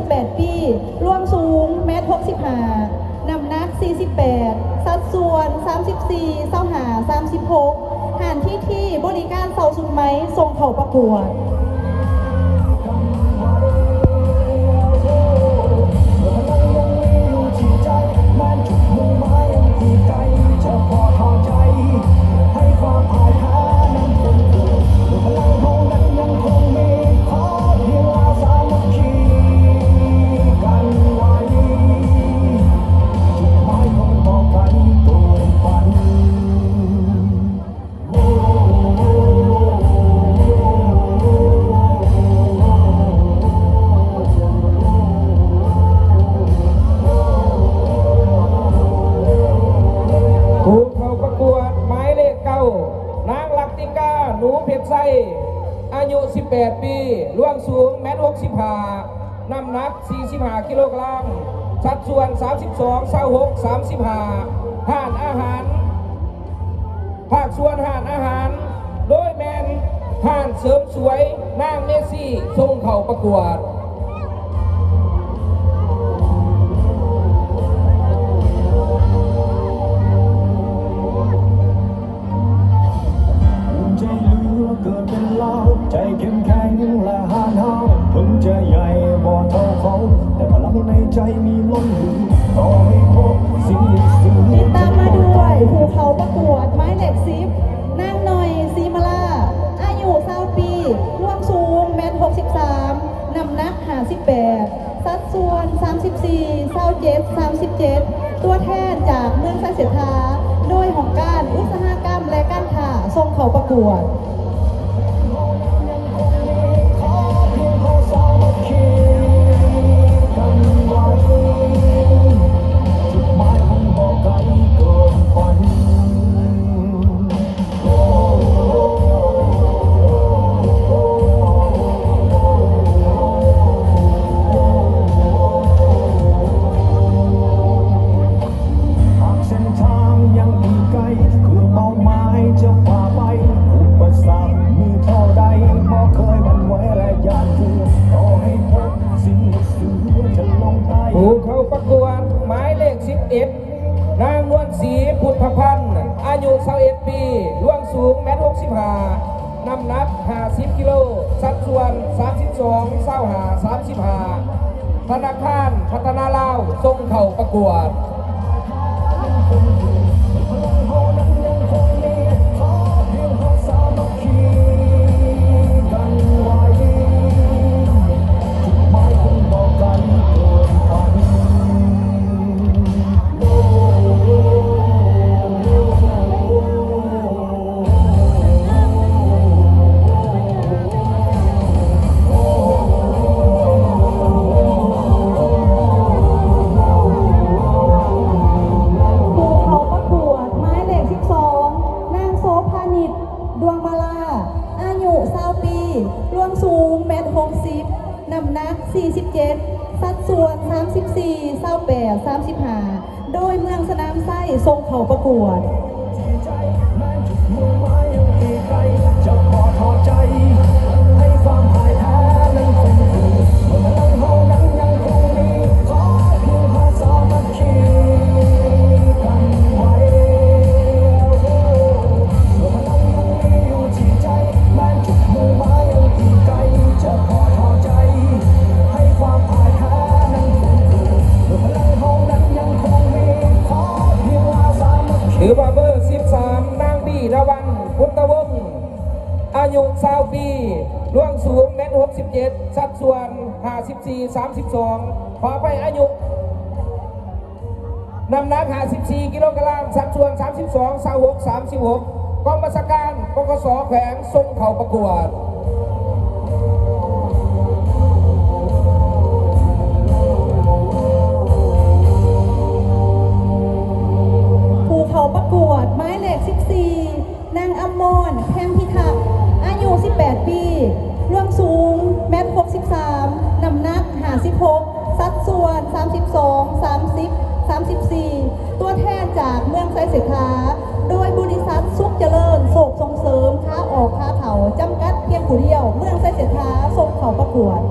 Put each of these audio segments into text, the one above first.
ແປດປີ, ລວງສູງແມັດຫົກສິບຫ້າ, ນ້ຳໜັກສີ່ສິບແປດ, ສັດສ່ວນສາມສິບສີ່ ຊາວຫ້າ ສາມສິບຫົກ, ຮ້ານທີທີ ບໍລິການເຊົ່າຊຸດໃໝ່ສົ່ງເຂົ້າປະກວດ. ຜູ້ເຂົ້າປະກວດໝາຍເລກເກົ້າ ນາງລັກຕິກາ ໜູເພັດໄຊ ອາຍຸສິບແປດປີ, ລວງສູງແມັດຫົກສິບຫ້າ, ນ້ຳໜັກສີ່ສິບຫ້າກິໂລກຣາມ, ສັດສ່ວນສາມສິບສອງ ຊາວຫົກ ສາມສິບຫ້າ, ຮ້ານອາຫານ ພາກສ່ວນຮ້ານອາຫານ ໂດຍແມ່ນຮ້ານເສີມສວຍນາງເມຊີ ສົ່ງເຂົ້າປະກວດ. ຕິດຕາມມາດ້ວຍຜູ້ເຂົ້າປະກວດໝາຍເລກສິບ ນາງໜ້ອຍ ສີມາລາ ອາຍຸຊາວປີ, ລວງສູງແມັດຫົກສິບສາມ, ນ້ຳໜັກຫ້າສິບແປດ, ສັດສ່ວນສາມສິບສີ່ ຊາວເຈັດ ສາມສິບເຈັດ, ຕົວແທນຈາກເມືອງໄຊເສດຖາ ໂດຍຫ້ອງການອຸດສາຫະກຳ ແລະ ການຄ້າ ສົ່ງເຂົ້າປະກວດ. ຜູ້ເຂົ້າປະກວດໝາຍເລກສິບເອັດ ນາງນວນສີ ພຸດທະພັນ ອາຍຸຊາວເອັດປີ, ລວງສູງແມັດຫົກສິບຫ້າ, ນ້ຳໜັກຫ້າສິບກິໂລ, ສັດສ່ວນສາມສິບສອງ ຊາວຫ້າ ສາມສິບຫ້າ, ທະນາຄານພັດທະນາລາວ ສົ່ງເຂົ້າປະກວດ. ຜູ້ເຂົ້າປະກວດໝາຍເລກສິບສອງ ນາງ ໂສພານິດ ດວງມາລາ ອາຍຸຊາວປີ, ລວງສູງແມັດຫົກສິບ, ນ້ຳໜັກສີ່ສິບເຈັດ, ສັດສ່ວນສາມສິບສີ່ ຊາວແປດ ສາມສິບຫ້າ ໂດຍເມືອງສະໜາມໄຊ ສົ່ງເຂົ້າປະກວດ. ຫຼືວ່າເບີສິບສາມ ນາງ ບີ ດາວັນ ບຸດຕະວົງ ອາຍຸຊາວປີ, ລວງສູງແມັດຫົກສິບເຈັດ, ສັດສ່ວນຫ້າສິບສີ່ ສາມສິບສອງ, ຂໍອະໄພ, ອາຍຸ ນ້ຳໜັກຫ້າສິບສີ່ກິໂລກຣາມ, ສັດສ່ວນສາມສິບສອງ ຊາວຫົກ ສາມສິບຫົກ, ກອງບັນຊາການ ປກສ ແຂວງ ສົ່ງເຂົ້າປະກວດ. ຜູ້ເຂົ້າປະກວດໝາຍເລກສິບສີ່ ນາງ ອຳມອນ ແພງພິທັກ, ອາຍຸສິບແປດປີ, ລວງສູງແມັດຫົກສິບສາມ, ນ້ຳໜັກຫ້າສິບຫົກ, ສັດສ່ວນສາມສິບສອງ ສາມສິບ ສາມສິບສີ່, ຕົວແທນຈາກເມືອງໄຊເສດຖາ ໂດຍບໍລິສັດສຸກຈະເລີນໂຊກສົ່ງເສີມ ຂາອອກຂາເຂົ້າ ຈຳກັດ ພຽງຜູ້ດຽວ ເມືອງໄຊເສດຖາ ສົ່ງເຂົ້າປະກວດ.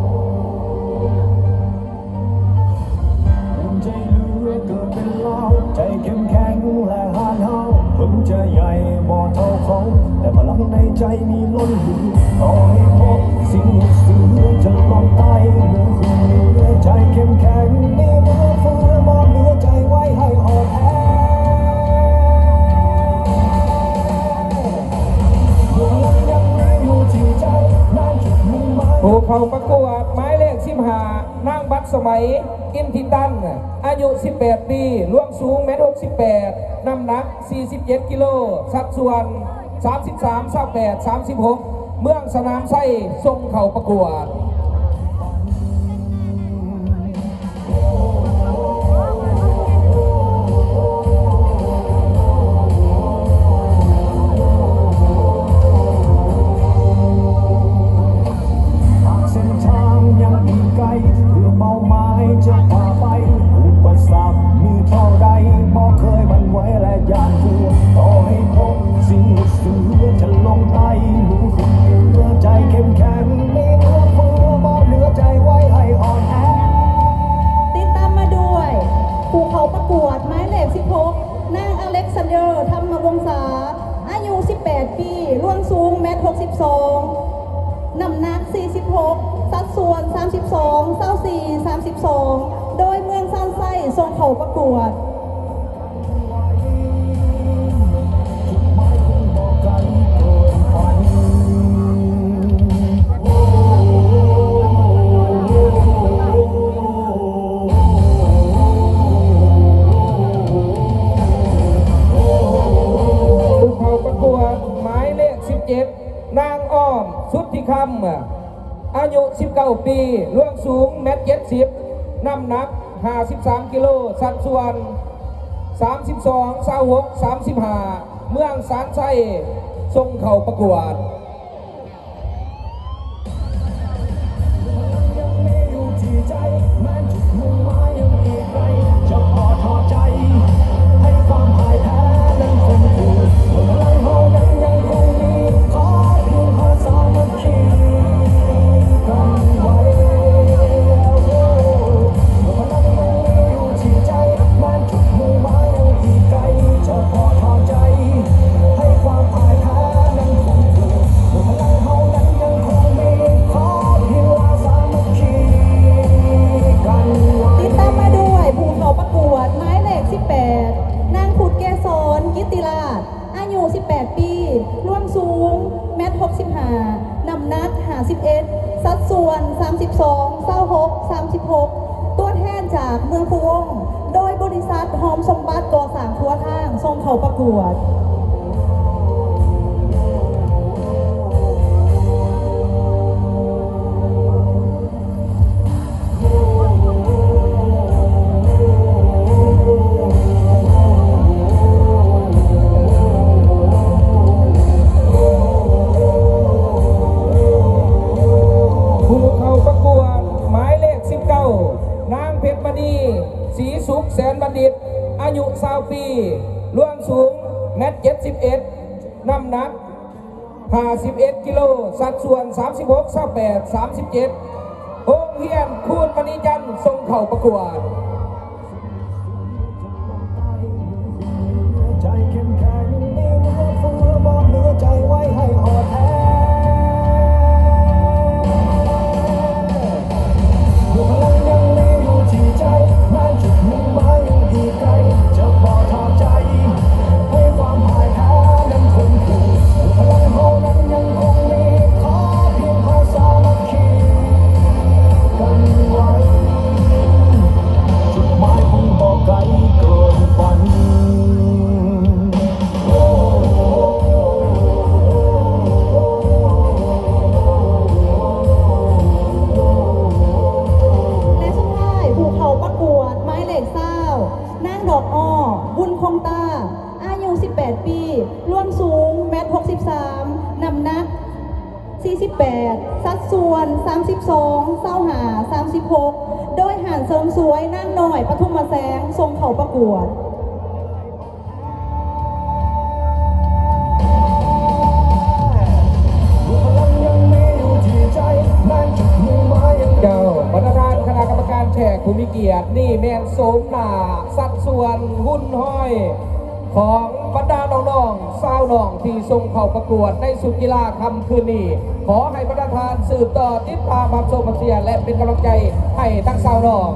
ໝາຍເລກສິບຫ້າ ນາງ ບັດສະໄໝ ອິນທິຕັນ ອາຍຸສິບແປດປີ ລວງສູງແມັດຫົກສິບແປດ ນ້ຳໜັກສີ່ສິບເຈັດກິໂລ ສັດສ່ວນສາມສິບສາມ ຊາວແປດ ສາມສິບຫົກ ເມືອງສະໜາມໄຊ ສົ່ງເຂົ້າປະກວດ. ຕິດຕາມມາດ້ວຍ ຜູ້ເຂົ້າປະກວດໝາຍເລກສິບຫົກ ນາງ ອາເລັກຊານເດີ ທຳມະວົງສາ ອາຍຸສິບແປດປີ ລວງສູງແມັດຫົກສິບສອງ ນ້ຳໜັກສີ່ສິບຫົກ ສັດສ່ວນສາມສິບສອງ ຊາວສີ່ ສາມສິບສອງ ໂດຍເມືອງຊານໄຊ ສົ່ງເຂົ້າປະກວດ. ຜູ້ເຂົ້າປະກວດໝາຍເລກສິບເຈັດ ນາງ ອ້ອມ ສຸດທິຄຳ ອາຍຸສິບເກົ້າປີ ລວງສູງແມັດເຈັດສິບ ນ້ຳໜັກຫ້າສິບສາມກິໂລ ສັດສ່ວນສາມສິບສອງ ຊາວຫົກ ສາມສິບຫ້າ ເມືອງສານໄຊ ສົ່ງເຂົ້າປະກວດ. ຕິດຕາມມາດ້ວຍຜູ້ເຂົ້າປະກວດໝາຍເລກສິບແປດ ນາງ ພຸດເກສອນ ກິດຕິລາດ ອາຍຸສິບແປດປີ ລວງສູງແມັດຫົກສິບຫ້າ ນ້ຳໜັກຫ້າສິບເອັດ ສັດສ່ວນສາມສິບສອງ ຊາວຫົກ ສາມສິບຫົກ ຕົວແທນຈາກເມືອງພູວົງ ໂດຍບໍລິສັດຫອມສົມບັດກໍ່ສ້າງຂົວທາງ ສົ່ງເຂົ້າປະກວດ. ຜູ້ເຂົ້າປະກວດໝາຍເລກສິບເກົ້າ ນາງ ເພັດມະນີ ສີສຸກ ແສນບັນດິດ ອາຍຸຊາວປີ ລວງສູງແມັດເຈັດສິບເອັດ ນ້ຳໜັກ ຫ້າສິບເອັດກິໂລ ສັດສ່ວນສາມສິບຫົກ ຊາວແປດ ສາມສິບເຈັດ ໂຮງຮຽນຄູນມະນີຈັນ ສົ່ງເຂົ້າປະກວດ. ແລະ ສຸດທ້າຍ ຜູ້ເຂົ້າປະກວດໝາຍເລກຊາວ ນາງ ດອກອ້ອ ບຸນຄົງຕາ ອາຍຸສິບແປດປີ ລວງສູງແມັດຫົກສິບສາມ ນ້ຳໜັກສີ່ສິບແປດ ສັດສ່ວນສາມສິບສອງ ຊາວຫ້າ ສາມສິບຫົກ ໂດຍຮ້ານເສີມສວຍນາງນ້ອຍ ປະທຸມມະແສງ ສົ່ງເຂົ້າປະກວດ. ເຈົ້າ ບັນດາທ່ານຄະນະກຳມະການແຂກຜູ້ມີກຽດ, ນີ້ແມ່ນໂສມໜ້າສັດສ່ວນຫຸ່ນຮ້ອຍຂອງບັນດານ້ອງໆ ຊາວນ້ອງທີ່ສົ່ງເຂົ້າປະກວດໃນຊຸດກິລາຄ່ຳຄືນນີ້. ຂໍໃຫ້ບັນດາທ່ານສືບຕໍ່ຕິດຕາມຮັບຊົມຮັບເຊຍ ແລະ ເປັນກຳລັງໃຈໃຫ້ທັງຊາວນ້ອງ.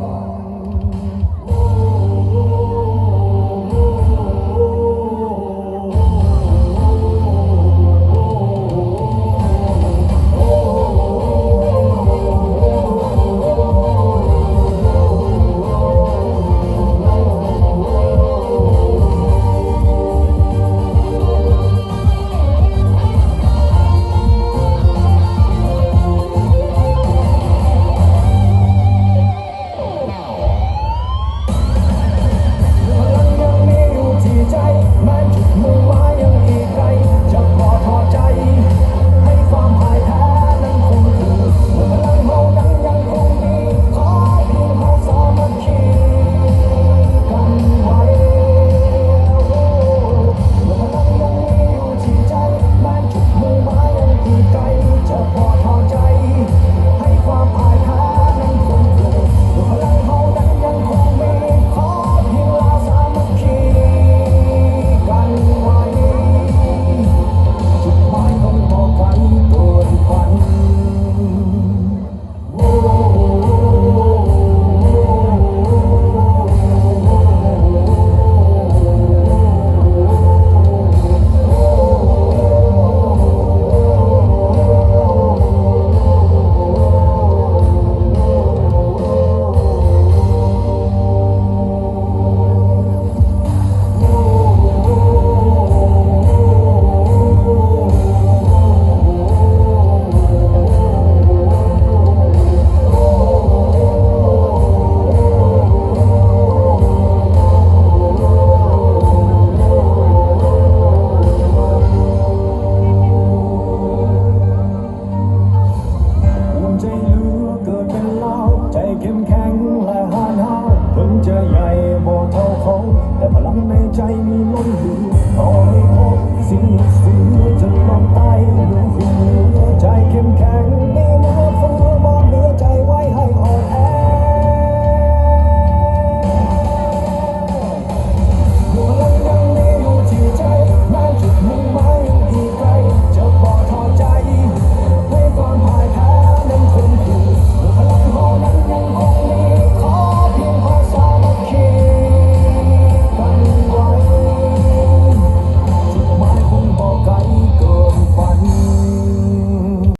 ເປັນລາວໃຈເຂັ້ມແຂ